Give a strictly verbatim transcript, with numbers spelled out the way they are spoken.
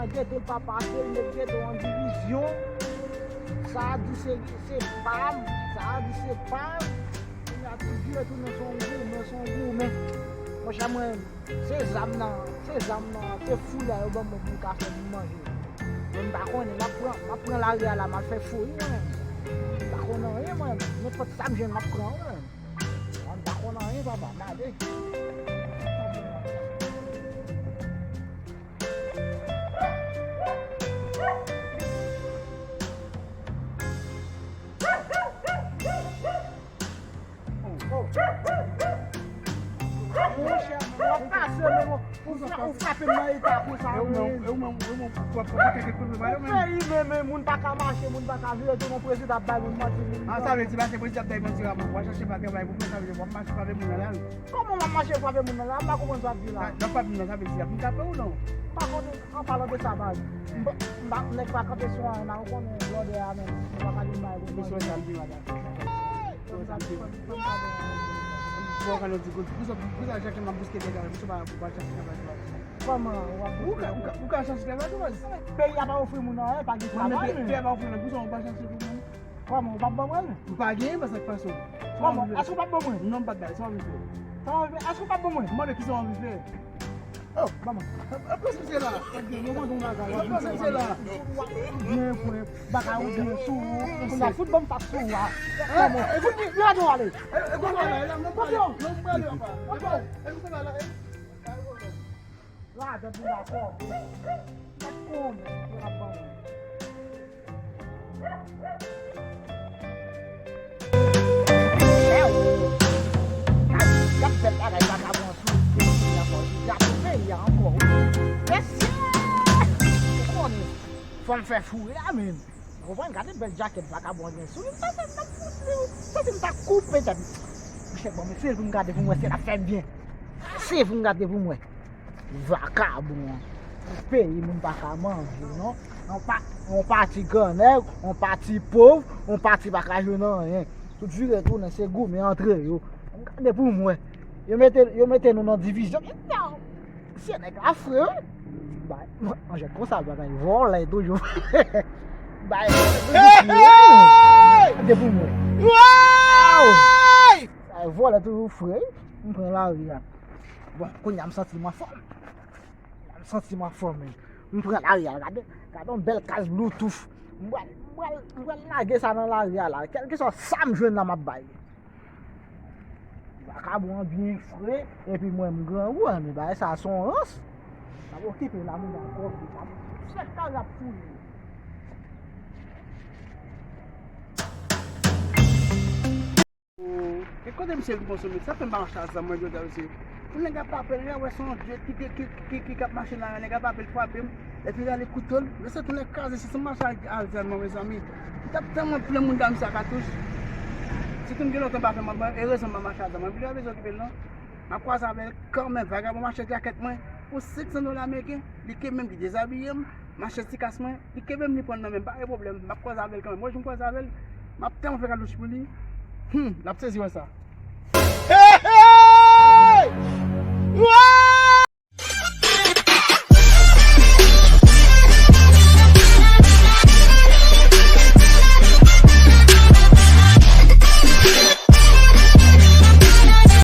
Nèg geto l pa pase, nèg geto an divizyon. Sa a di se, se pa m, sa a di se pa m. Kounye a tou vire tounen se yon goumen, se yon goumen. Monchè mwen, se zam nan, se zam nan, se fouri a yo ban mwen pou m ka fè pou m manje. Men m pa konnen, m ap pran, m ap pran lari a la, m ap fè fouri mwen menm. M pa konn anyen mwen menm. Nenpòt sa m jwenn, m ap pran mwen menm. M pa konn anyen, papa, m ale. Monchè, w ap pase, men bon, ou fra-, ou frape m nan eta konsa, men. Ou menm, ou menm, ou menm, w ap, w ap pote kèk pwoblèm a yo, men. Peyi, men, men, moun pa ka mache, moun pa ka vire, tout yon prezidan ap bay moun manti, moun. Ah, sa vle di, paske prezidan ap bay manti, w ap chache pa travay pou mwen, sa vle di, w ap mache frape moun nan lari. Kòman w ap mache frape moun nan lari? M pa konprann sa w ap di la. Nan frape moun nan, sa vle di, y ap m frape ou non? M pa konnen, an palan de sa, baz. M pa, m pa, nèg pa kanpe sou anyen, la, ou konnen blòdè a menm, m pa ka di m bay. Misye sa m di, madanm. Misye sa m di. Bon, kan nou di, pou sa, pou sa, chak m ap bouske nèg la, misye pa, pa chache travay, travay. Kòman w ap... Ou ka, ou ka, ou ka chache travay tou, baz. Peyi a pa ofri moun anyen, pa gen travay, men. Peyi a pa ofri moun, pou sa ou pa chache pou moun? Kòman, ou p ap ban mwen l? M pa genyen, men sa k pase w? Kòman, èske w p ap ban mwen? Non, m p ap bay, sa w anvi fè? Sa w anvi fè? Èske w p ap ban mwen? M mande ki sa w anvi fè? Oh, ban mwen. Pran misye la. Pran misye la. Ou byen pran bagay ou byen sou ou. Kounye a fout ban m fas sou ou a. Kòman? Fout li, li pa dwe ale. E, e, kòman la, la, non, pale, non, pale, papa. E bon, e misye la, la, e. Ladan pou dakò. Mèt konnen, yo ap ban mwen. Gad, gad bèl bagay vakabon an sou peyi a ankò. Li gato peyi a ankò, wi. Mesye! Ou konnen, fò m fè fouri a menm. Ou konprann? Gade bèl djakèt vakabon an gen sou li. M ta, ta, ta fout li, ou santi m ta koupe tèt li. Monchè, ban m eseye pou m gade pou m wè si l ap fè byen. Eseye pou m gade pou m wè. Vakabon an. Peyi moun pa ka manje, non. Yon pa, yon pati grannèg, yon pati pòv, yon pati pa ka jwenn anyen. Tout vire tounen, se goumen antre yo. Gade pou m wè. Yo mete, yo mete nou nan divizyon. Mesye, nèg la fre, wi. Bay, manjèt konsa, bagay vòlè toujou. Bay, vòlè toujou fre, wi. Gade pou m wè. Bay, vòlè toujou fre, wi. M pran lari a. Bon, kounye a m santi m anfòm. M santi m anfòm, men. M pran lari a, gade, gade yon bèl kaz Bluetooth. M pral, m pral, m pral lage sa nan lari a la. Kèlkeswa sa m jwenn la, m ap bay. Vakabon an byen fre, epi mwen m grangou, men bagay sa se yon rans. M ap okipe la, moun dakò, m ap fè kaz ap fouye. E kote misye vin konsomen? Sa fè m pa mache a zam mwen jodi a, mesye. Pou nèg ap apèl la, wè se yon dye ki, ki, ki, ki, ki, k ap mache la, nèg ap apèl frape m, epi rale kouto l. Mesye, tou nèg kraze, si se mache a zam mwen, mezanmi. M t ap tèlman plen moun dam sa katouch. Sitou m gen lontan pa fè m, erezman m pa mache a zam mwen. Epi li pa bezwen okipe l non. M ap kwaze avè l kanmenm, vagabon mache djakèt mwen pou senk san dola ameriken, li kenbe m, li dezabiye m, mache ti kas mwen, li kenbe m, li pran nan men m, pa gen pwoblèm, m ap kwaze avè l kanmenm. Mwen, jou m kwaze avè l, m ap tèlman fè katouch pou li, hmm, l ap sezi wè sa.